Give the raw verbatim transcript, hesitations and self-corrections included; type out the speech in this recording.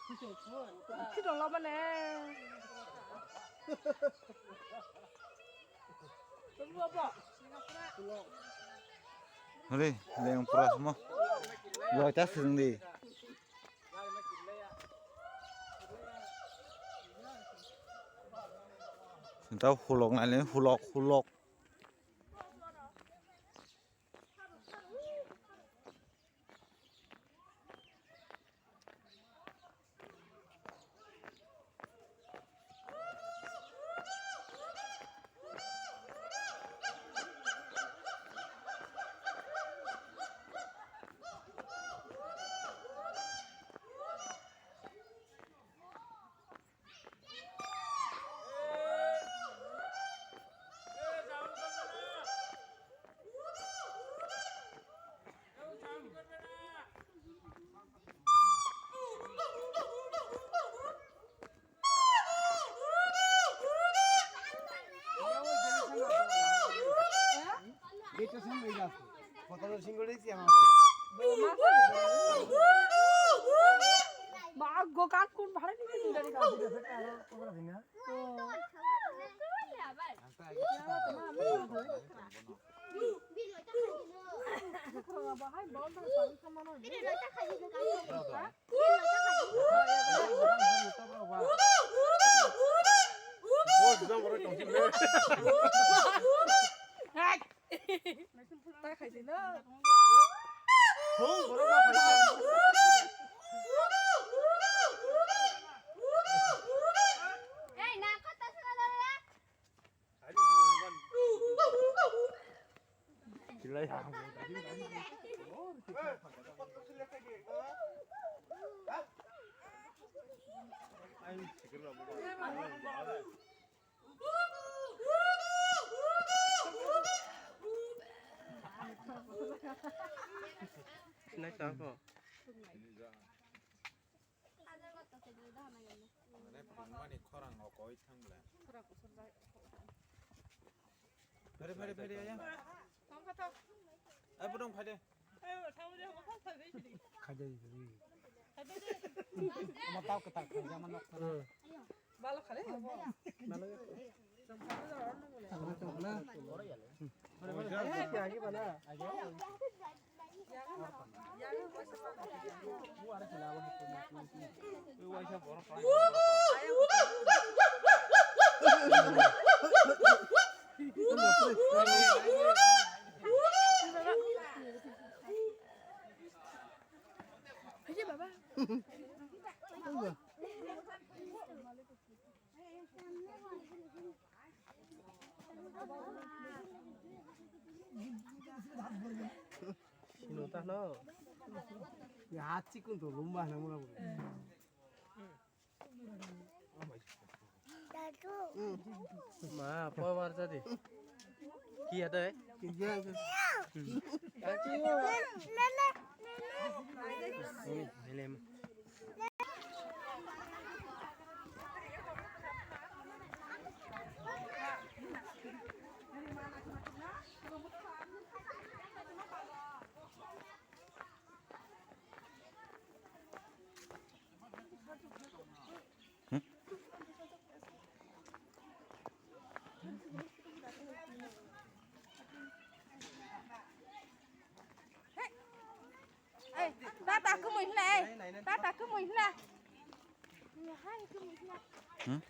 Khidong lo mane. Hore, leng pura mo. Loi ta sing di. Tao hulok nai le, hulok, hulok. Ba, go kak kun bhara ni. Mane phungmani khorang o koi thang le. Phede, phede, phede, ya. Ai, budong phede. Khaja di. Ama tau ketak khaja manok. Balo khale. Balo. Sino ta no. Ya, hat chikun to lumba na mura mura. Ma, po bar jadi. Kiya dai. Kiya. Kiya. Ei, tata kumui hla, ei. Tata kumui hla. Hai kumui hla. Hmm?